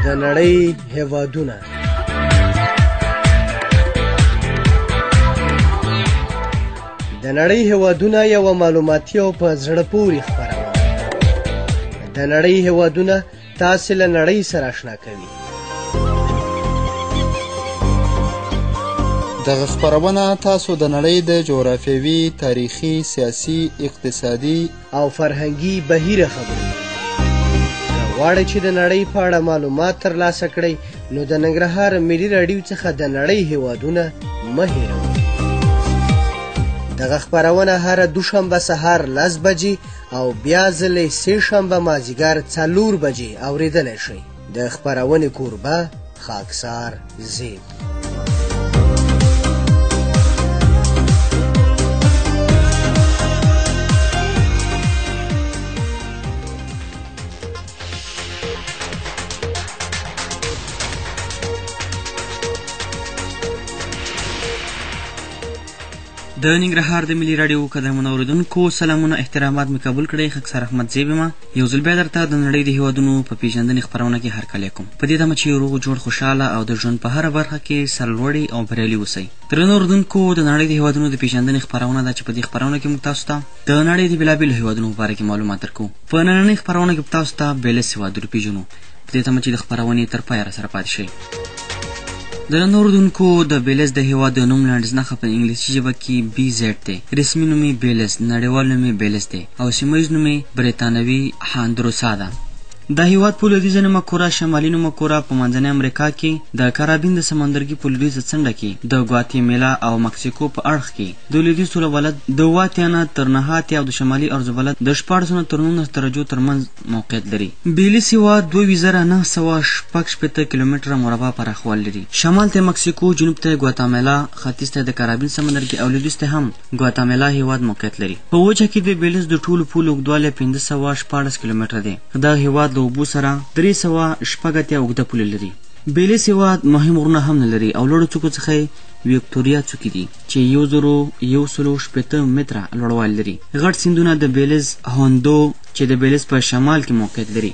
د نړۍ هیوادونه. د نړۍ هیوادونه یوه معلوماتي او په زړه پورې خپرونه. د نړۍ هیوادونه تاسې له نړۍ سره آشنا کوي. دغه خپرونه تاسو د نړۍ د جغرافیوي، تاریخي، سیاسي، اقتصادي او فرهنګي بهیره خبروي. که غواړئ چې د نړۍ په اړه معلومات ترلاسه کړئ، نو د ننګرهار ملي راډیو څخه د نړۍ هیوادونه مه هېروئ. دغه خپرونه هره دوشنبه سهار 10 بجې او بیا ځلې سه شنبه مازیګر 4 بجې اورېدلی شئ. د خپرونې کوربه خاکسار زیب. د ننګرهار د ملي راډیو قدرمنو اورېدونکو سلامونه احترامات مې قبول کړئ. خاکسار احمد زیب یم. یو ځل بیا درته د نړۍ د هیوادونو په پیژندنې خپرونه کې هرکلی کوم، په دې تمه چې روغ جوړ، خوشحاله او د ژوند په هره برخه کې سرلوړي او بریالي اوسئ. درنو اورېدونکو، د نړۍ د هیوادونو د پیژندنې خپرونه ده چې په دې خپرونه کې موږ تاسو ته د نړۍ د بېلابېلو هیوادونو په باره کې معلومات درکوو. په نننۍ خپرونه کې به تاسو ته بیلس هیواد وروپېژنو، په دې تمه چې د خپرونې تر پایه راسره پاتې شئ. درنو اورېدونکو، د بیلز د هیواد د نوم لنډیز نښه په انګلیسي ژبه کې بي زیډ دی. رسمي نوم یې بیلز، نړیوال نوم یې بیلز دی او سیمه ییز نوم یې بریتانوي هاندروسا ده. د هیواد په لویدیځه نیمه کره، شمالي نیمه کره، په منځنۍ امریکا کې د کارابین د سمندرګي په لویدیځه څنډه کې د ګواتیمالا او مکسیکو په اړخ کې د لویدیځ طول د 87 نه تر 89 او د شمالي عرض بلد د 16 نه تر 19 درجو ترمنځ موقعیت لري. بیلیز هیواد 22,966 کیلومتره مربع پراخوالی لري. شمال ته مکسیکو، جنوب ته ګواتیمالا، ختیځ ته د کارابین سمندرګي او لویدیځ ته هم ګواتیمالا هیواد موقعیت لري. په وچه کې د بیلیز د ټولو پولو اوږدوالی 516 کیلومتره دی. دا هیواد له اوبو سره 386 اوږده پولې لري. بیلیز هیواد مهم غرونه هم نه لري او لوړو څوکو څخه یې ویکتوریا څوکې دي چې 1160 متره لوړوالی لري. غټ سیندونه د بیلیز هوندو چې د بیلیز په شمال کې موقعیت لري.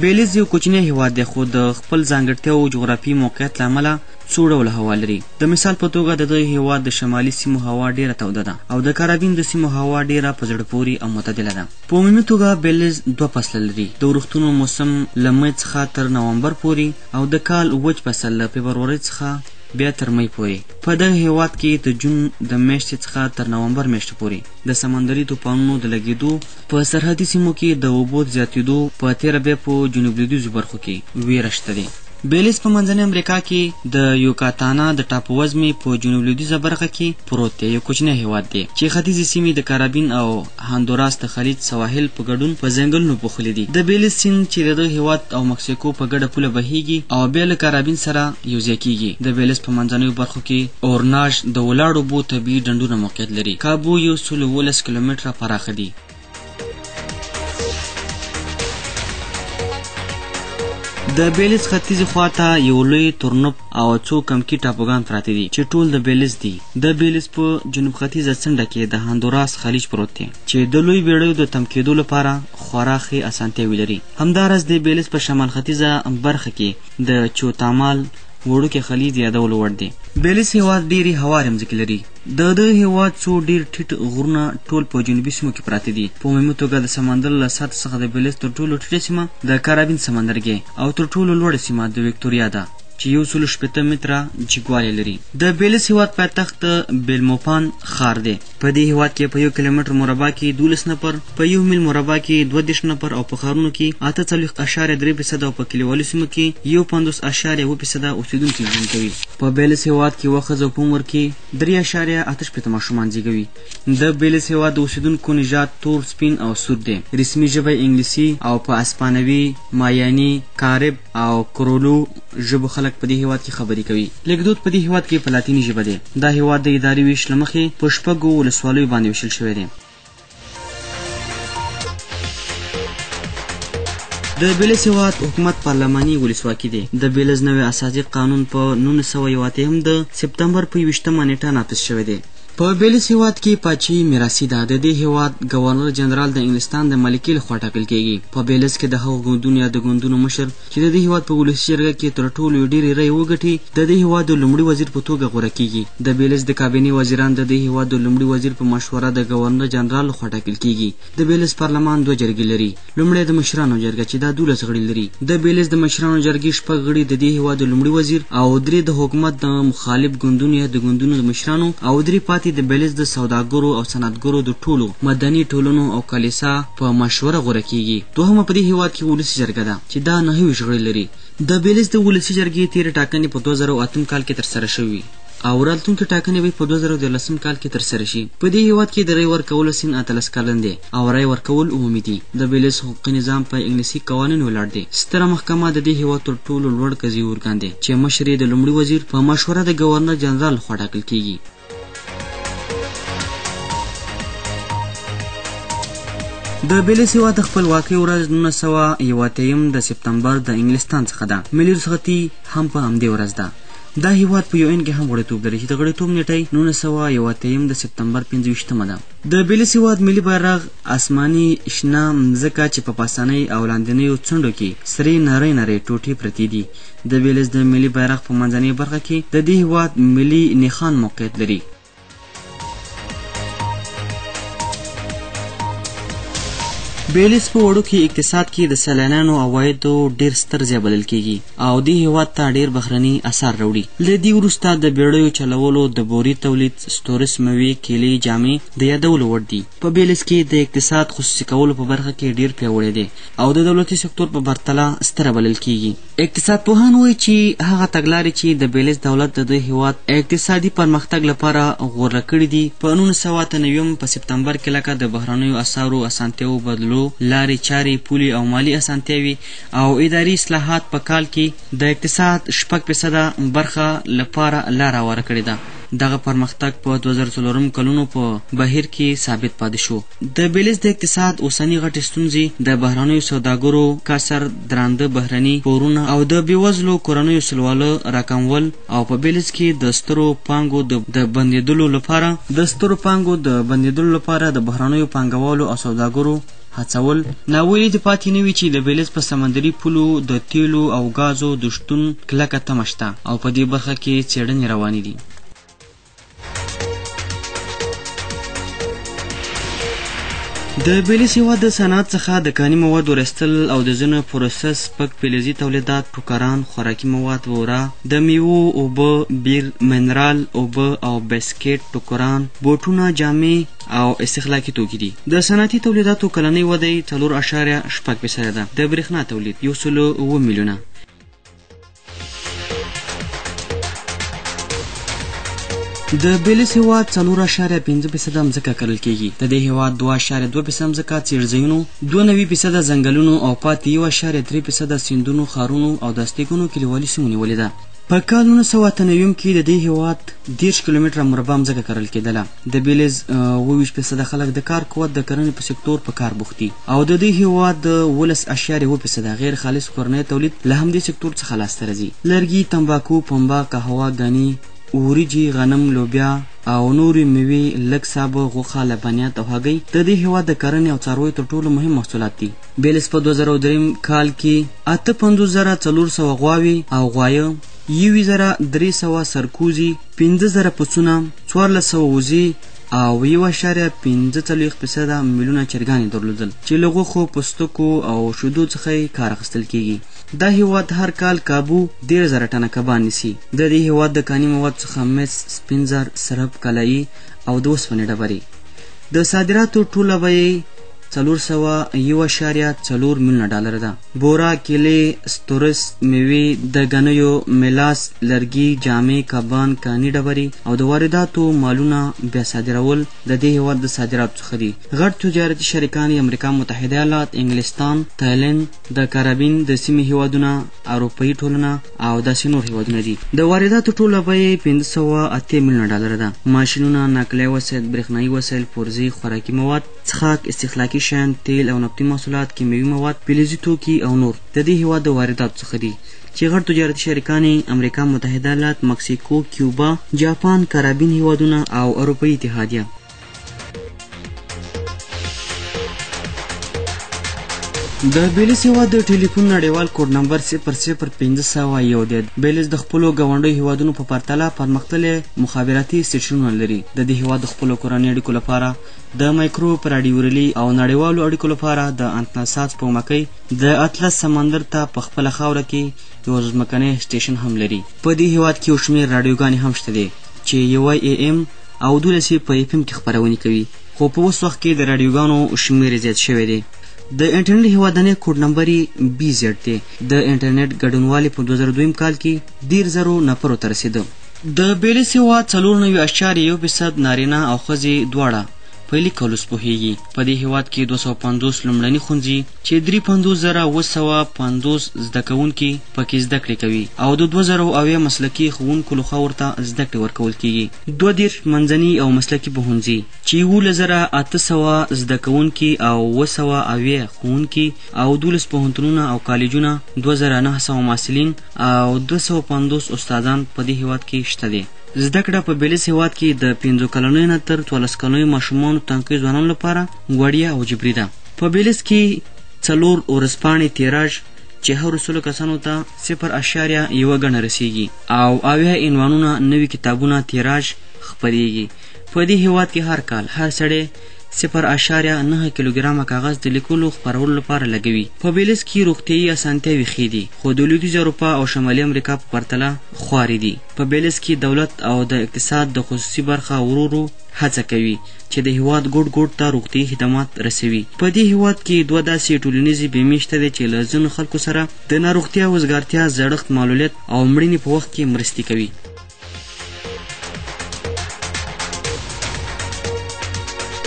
بیلیز یو کوچنی هیواد دی، خو د خپل ځانګړتیاو جغرافي موقعیت له امله څو ډوله هوا لري. د مثال په توګه د دغه هیواد د شمالي سیمو هوا ډیره توده ده او د کارابین د سیمو هوا ډیره په زړه پورې او معتدله ده. په عمومي توګه بیلیز دوه فصله لري. د ورښتونو موسم له مۍ څخه تر نومبر پورې او د کال وچ فصل له فبرورۍ څخه بیا تر مۍ پورې. په دغه هیواد کې د جون د میاشتې څخه تر نومبر میاشتې پورې د سمندري توپانونو د لګېدو، په سرحدي سیمو کې د اوبو د زیاتېدو، په تېره بیا په جنوب لویدیځو برخو کې ویره شته دی. بیلیز په منځنۍ امریکا کې د یوکاتانا د ټاپووزمې په جنوب لویدیځه برخه کې پروت دی. یو کوچنی هیواد دی چې ختیځې سیمې د کارابین او هاندوراس د خلیج سواحل په ګډون په ځنګلونو پوښلي دي. د بیلیز سیند چې د دغه هیواد او مکسیکو په ګډه پوله بهیږي او بیا له کارابین سره یوځای کیږي. د بیلیز په منځنیو برخو کې اورناژ د ولاړو اوبو طبیعي ډنډونه موقعیت لري. کابو 117 کیلومتره پراخه دي. د بیلیز ختیځې خوا ته یو لوی تورنپ او څو کمکي ټاپوګان پراته دي چې ټول د بیلیز دي. د بیلیز په جنوب ختیځه څنډه کې د هاندوراس خلیج پروت دی چې د لوی بیړیو د تم کېدو لپاره خورا ښې اسانتیاوې لري. همداراز د بیلیز په شمال ختیځه برخه کې د چوتامال وړوکی خلیج د یادولو وړ دی. بیلیز هیواد ډېرې هوارې مځکې لري. د دغه هیواد څو ډېر ټیټ غرونه ټول په جنوبي سیمو کې پراته دي. په عمومي توګه د سمندر له سطح څخه د بیلیز تر ټولو ټیټه سیمه د کارابین سمندرګی او تر ټولو لوړه سیمه د ویکتوریا ده چې 160 متره جګوالی لري. د بیلیز هیواد پایتخت بیلموپان ښار دی. په دې هیواد کې په 1 کیلومتر مربع کې 12 نفر، په 1 میل مربع کې 32 نفر او په ښارونو کې 48.3% او په کلیوالي سیمو کې 51.7% اوسېدونکي ژوند کوي. په بیلیز هیواد کې یوه ښځه په عمر کې 3.68 ماشومان زیږوي. د بیلیز هیواد د اوسېدونکو نژاد تور، سپین او سور دی. رسمي ژبه یې انګلیسي او په اسپانوي، مایاني، کارب او کرولو ژبو خلک په دې هیواد کې خبرې کوي. لیکدود په دې هیواد کې په لاتیني ژبه دی. دا هیواد د اداري ویش له مخې په 6 ولسوالیو باندې ویشل شوی دی. د بیلیز هیواد حکومت پارلماني ولسواکي دی. د بیلیز نوی اساسي قانون په 1981 د سپتمبر په 21 نېټه نافذ شوی دی. په بیلیز هیواد کې پاچاهي میراثي ده. د دې هیواد ګورنر جنرال د انګلستان د ملکې لخوا ټاکل کیږي. په بیلیز کې د هغو ګوندونو یا د ګوندونو مشر چې د دې هیواد په ولسي جرګه کې تر ټولو ډېرې رایې وګټي، د دې هیواد د لومړي وزیر په توګه غوره کیږي. د بیلیز د کابینې وزیران د دې هیواد د لومړي وزیر په مشوره د ګورنر جنرال لخوا ټاکل کیږي. د بیلیز پارلمان دوه جرګې لري. لومړی د مشرانو جرګه چې دا 12 غړي لري. د بیلیز د مشرانو جرګې 6 غړي د دې هیواد د لومړي وزیر او 3 د حکومت د مخالف ګوندونو یا د ګوندونو د مشرانو او 3 پاتې د بیلیز د سوداګرو او صنعتګرو د ټولو مدني ټولنو او کلیسا په مشوره غوره کیږي. دوهمه په دې هیواد کې ولسي جرګه ده چې دا 29 غړي لري. د بیلیز د ولسي جرګې تېرې ټاکنې په 2008 کال کې ترسره شوې او راتلونکې ټاکنې به په 2013 کال کې ترسره شي. په دې هیواد کې د رای ورکولو سن 18 کلن دی او رای ورکول عمومي دي. د بیلیز حقوقي نظام په انګلیسي قوانینو ولاړ دی. ستره محکمه د دې هیواد تر ټولو لوړ قضایي ارګان دی چې مشر یې د لومړي وزیر په مشوره د ګورنر جنرال لخوا ټاکل کیږي. د بیلیز هیواد د خپلواکۍ ورځ 1981 د سپتمبر د انګلستان څخه ده. ملي رخصتي هم په همدې ورځ ده. دا هیواد په یو ان کې هم غړیتوب لري چې د غړیتوب نیټه یې 1981 د سپتمبر 25 ده. د بیلیز هیواد ملي بیرغ آسماني شنه مځکه چې په پاسنۍ او لاندینیو څنډو کې سرې نرۍ نرۍ ټوټې پرتې دي. د بیلیز د ملي بیرغ په منځنۍ برخه کې د دې هیواد ملي نښان موقعیت لري. بیلیز په وړوکي اقتصاد کې د سیلانیانو عوایدو ډېر ستر ځای بلل کیږي او دې هیواد ته ډېر بهرني اثار راوړي. له دې وروسته د بیړیو چلولو، د بوري تولید، ستورس میوې، کیلې، جامې د یادولو وړ دي. په بیلیز کې د اقتصاد خصوصي کولو په برخه کې ډېر پیاوړی دی او د دولتي سکتور په پرتله ستره بلل کیږي. اقتصاد پوهان وایي چې هغه تګلارې چې د بیلیز دولت د دې هیواد اقتصادي پرمختګ لپاره غوره کړې دي، په 1998 په سپتمبر کې لکه د بهرنیو اسعارو اسانتیاوو بدلو، لارې چارې، پولې او مالي اسانتیاوې او اداري اصلاحات په کال کې د اقتصاد 6% برخه لپاره لاره هواره کړې ده. دغه پرمختګ په 2004 کلونو په بهیر کې ثابت پاتې شو. د بیلیز د اقتصاد اوسنۍ غټې ستونزې د بهرنیو سوداګرو کسر، درانده بهرني پورونه او د بېوزلو کورنیو سلواله راکمول او په بیلیز کې د سترو پانګو د بندېدلو لپاره د بهرنیو پانګوالو او سوداګرو هڅول. ناویلي دې پاتې نه وي چې د بیلیز په سمندري پولو د تیلو او ګازو د شتون کلکه تمه شته او په دې برخه کې څېړنې روانې دي. د بیلیز هیواد د صنعت څخه د کاني موادو راایستل او د ځینو پروسس، سپک فلزي تولیدات، ټوکران، خوراکي مواد، بوره، د میوو اوبه، بیر، منرال اوبه او بسکیټ، ټوکران، بوټونه، جامې او استهلاکي توکي دي. د صنعتي تولیداتو کلنۍ وده یې 4.6% ده. د برېښنا تولید 107 میلیونه. د بیلیز هیواد 4.5% مځکه کرل کیږي. د دې هیواد 2.2% مځکه څیړځایونو، 92% ځنګلونو او پاتې 1.3% سیندونو، ښارونو او د استیګونو کلیوالي سیمو نیولې ده. په کال 1998 کې د دې هیواد 30 کیلومتره مربع مځکه کرل کېدله. د بیلیز 27% خلک د کار قوت د کرنې په سکتور په کار بوخت دي او د دې هیواد د 17.7% غیر خالص کورنی تولید له همدې سکتور څخه لاسته راځي. لرګي، تنباکو، پنبه، قهوه، ګني، وریجې، غنم، لوبیا او نورې میوې، لږ سابه، غوښه، لبنیات او هګۍ د دې هیواد د کرنې او څارویو تر ټولو مهم محصولات دي. بیلیز په 2003 کال کې 58,400 غواوې او غوایه، 21,300 سرکوزي، 5,000 پسونه، 1,400 وزې او 1.45% میلیونه چرګانې درلودل چې له غوښو، پوستکو او شیدو څخه یې کار اخیستل کیږي. دا هیواد هر کال کابو 13,000 ټنه کبان نیسي. د دې هیواد د کاني مواد څخه مس، سپین زر، سرب، کلایي او د اوسپنې ډبرې. د صادراتو ټوله بیه یې 401.4 میلیونه ډالر ده. بوره، کیلې، ستورس، میوې، د ګنیو، میلاس، لرګي، جامې، کبان، کاني ډبرې او د وارداتو مالونه بیا صادرول د دې هیواد د صادراتو څخه دي. غټ تجارتي شریکان یې امریکا متحده ایالات، انګلستان، تایلند، د کارابین د سیمې هیوادونه، اروپایي ټولنه او داسې نور هیوادونه دي. د وارداتو ټوله بیه یې 580 میلیونه ډالر ده. ماشینونه، نقلیه وسایل، برېښنايي وسایل، پرزې، خوراکي مواد، څښاک، استهلاکي شیان، تیل او نفتي محصولات، کیمیاوي مواد، فلزي توکي او نور د دې هیواد د وارداتو څخه دي. چې غټ تجارتي شریکان یې امریکا متحده ایالات، مکسیکو، کیوبا، جاپان، کارابین هیوادونه او اروپایي اتحادیه. د بیلیز هیواد د ټلیفون نړیوال کوډ نمبر 00501 دی. بیلیز د خپلو ګاونډیو هیوادونو په پرتله پرمختللې مخابراتي سټیشنونه لري. د دې هیواد د خپلو کورنۍ اړیکو لپاره د مایکرو په راډیو ریلي او نړیوالو اړیکو لپاره د انتناسات سپوږمکۍ د اطلس سمندر ته په خپله خاوره کې یو ځمکنی سټیشن هم لري. په دې هیواد کې یو شمېر راډیوګانې هم شته دي چې یوه ای ایم او 12 یې په اف ام کې خپرونې کوي، خو په اوس وخت کې د راډیوګانو شمېر یې زیات شوی دی. د انټرنیټ هیوادنی کوډ نمبر یې بي زیډ دی. د انټرنیټ ګډونوالي په 2002 کال کې 30,000 نفرو ته رسېده. د بیلیز هیواد 94.1% نارینه او ښځې دواړه په لیک او لوست پوهېږي. په دې هیواد کې 250 لومړني ښوونځي چې 53,750 زده کوونکي پکې زده کړې کوي او د 2070 مسلکي ښوونکو لخوا ورته زده کړې ورکول کېږي. 32 منځني او مسلکي پوهنځي چې 11,800 زده کوونکي او 770 ښوونکي او 12 پوهنتونونه او کالجونه، 2900 محصلین او 250 استادان په دې هیواد کې شته دي. زده کړه په بیلیز هیواد کې د 5 کلنیو نه تر 14 کلنیو ماشومانو تنکیو ځوانانو لپاره وړیا او جبري ده. په بیلیز کې 4 ورځپاڼې تیراژ چې هرو 100 کسانو ته 0.1 ګڼه رسیږي او 70 عنوانونه نوي کتابونه تیراژ خپریږي. په دې هیواد کې هر کال هر سړی 0.9 کیلوګرامه کاغذ د لیکلو خپرولو لپاره لګوي. په بیلیز کې روغتیایي اسانتیاوې ښې دي، خو د لویدیځې اروپا او شمالي امریکا په پرتله خوارې دي. په بیلیز کې دولت او د اقتصاد د خصوصي برخه ورو ورو هڅه کوي چې د هیواد ګوټ ګوټ ته روغتیایي خدمات رسوي. په دې هیواد کې دوه داسې ټولنیزې بیمې شته دي چې له ځینو خلکو سره د ناروغتیا، وزګارتیا، زړښت، معلولیت او مړینې په وخت کې مرستې کوي.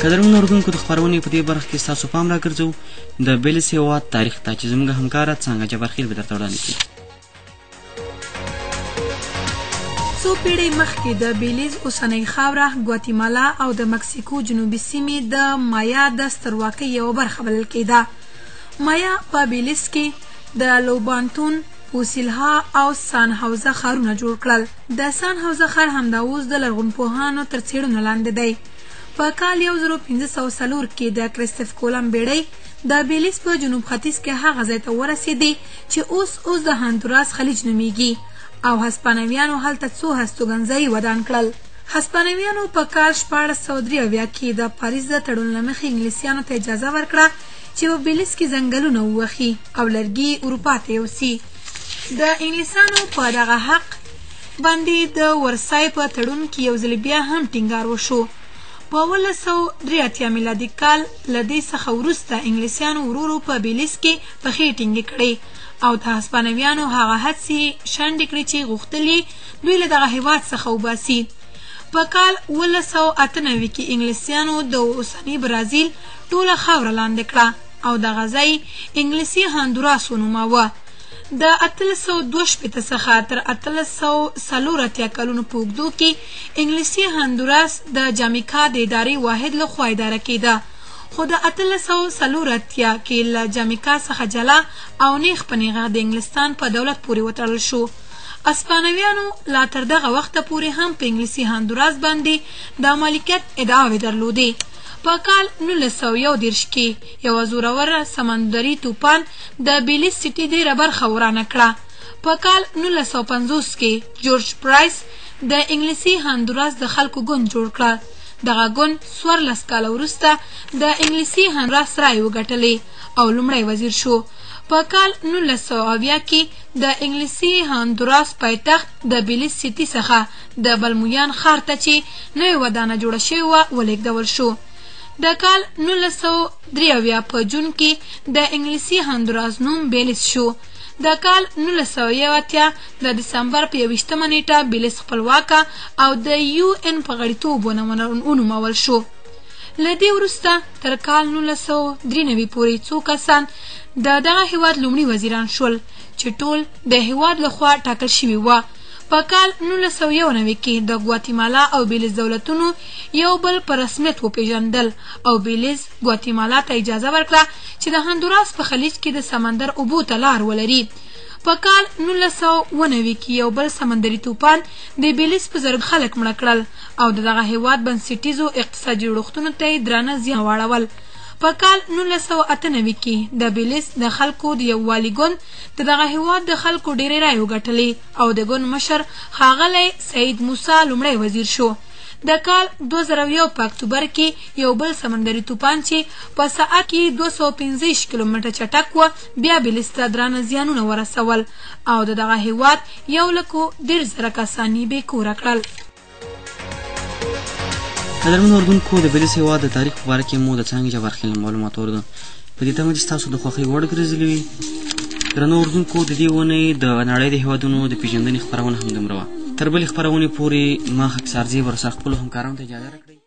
قدرمنو اورېدونکو، د خپرونې په دې برخه کې ستاسو پام راګرځوو د بیلیز هیواد تاریخ ته چې زموږ همکاره څانګه جبارخیل به درته وړاندې کړي. څو پیړۍ مخکې د بیلیز اوسنۍ خاوره ګواتیمالا او د مکسیکو جنوبي سیمې د مایا د سترواکۍ یوه برخه بلل کېده. مایا په بیلیز کې د لوبانتون، پوسیلها او سان حوزه ښارونه جوړ کړل. د سان حوزه ښار همدا اوس د لرغونپوهانو تر څېړنو لاندې دی. په کال 1504 کې د کریستف کولم بیړۍ د بیلیز په جنوب ختیځ کې هغه ځای ته ورسېدې چې اوس اوس د هندوراس خلیج نومیږي او هسپانویانو هلته څو هستوګنځایي ودان کړل. هسپانویانو په کال 1673 کې د پاریس د تړون له مخې انګلیسیانو ته اجازه ورکړه چې په بیلیز کې ځنګلونه ووهي او لرګي اروپا ته یوسي. د انګلیسانو په دغه حق باندې د ورسای په تړون کې یو ځل بیا هم ټینګار وشو. په 1783 میلادي کال له دې څخه وروسته انګلیسیانو ورو ورو په بیلیز کې پښې ټینګې کړې او د هسپانویانو هغه هڅې شنډې کړې چې غوښتل یې دوی له دغه هیواد څخه وباسي. په کال 1798 کې انګلیسیانو د اوسني برازیل ټوله خاوره لاندې کړه او دغه ځای انګلیسي هاندوراس ونوماوه. د 1862 څخه تر 1884 کلونو په اوږدو کې انګلیسي هندوراس د جامیکا د ادارې واحد له خوا اداره کېده، خو د 1884 کې له جامیکا څخه جلا او نیغ په نیغه د انګلستان په دولت پورې وتړل شو. اسپانویانو لا تر دغه وخته پورې هم په انګلیسي هندوراس باندې د مالکیت ادعاوې درلودې. په کال 1931 کې یوه زوروره سمندري توپان د بیلیز سیټي ډېره برخه ورانه کړه. په کال 1950 کې جورج پرایس د انګلیسي هندوراس د خلکو ګوند جوړ کړ. دغه ګوند 14 کاله وروسته د انګلیسي هندوراس رایې وګټلې او لومړی وزیر شو. په کال 1970 کې د انګلیسي هندوراس پایتخت د بیلیز سیټي څخه د بلمویان ښار ته چې نوې ودانه جوړه شوې وه ولېږدول شو. د کال 1973 په جون کې د انګلیسي هندوراس نوم بیلیز شو. د کال 1981 د دسمبر په 21 نیټه بیلیز خپلواکه او د یو ان په غړیتوب ونومول شو. له دې وروسته تر کال 1993 پورې څو کسان د دغه هیواد لومړي وزیران شول چې ټول د هیواد له خوا ټاکل شوي وه. په کال 1991 کې د ګواتیمالا او بیلیز دولتونو یو بل په رسمیت وپیژندل او بیلیز ګواتیمالا ته اجازه ورکړه چې د هندوراس په خلیج کې د سمندر اوبو ته لار ولري. په کال 1997 کې یو بل سمندري توپان د بیلیز په زرګونو خلک مړه کړل او د دغه هېواد بنسټیزو اقتصادي جوړښتونو ته یې درانه زیان واړول. په کال 1998 کې د بیلیز د خلکو د یووالي ګوند د دغه هېواد د خلکو ډېرې رایې وګټلې او د ګوند مشر ښاغلی سعید موسی لومړی وزیر شو. د کال 2001 په اکتوبر کې یو بل سمندري توپان چې په ساعت کې 225 کیلومتره چټک و بیا بیلیز ته درانه زیانونه ورسول او د دغه هېواد یو لکو 30,000 کسان یې بې کوره کړل. قدرمنو اردونکو د بلیز هېواد د تاریخ په باره کې مو د څانګې جبارخېل له معلومات اورېدو په دې تمه چې ستاسو د خوښۍ وړ ګرځېدلي وي. درنو اورېدونکو د دې اونۍ د نړۍ د هېوادونو د پېژندنې خپرونه هم دومره وه. تر بلې خپرونې پورې ما خاکسار زیب ورسره خپلو همکارانو ته اجازه راکړئ.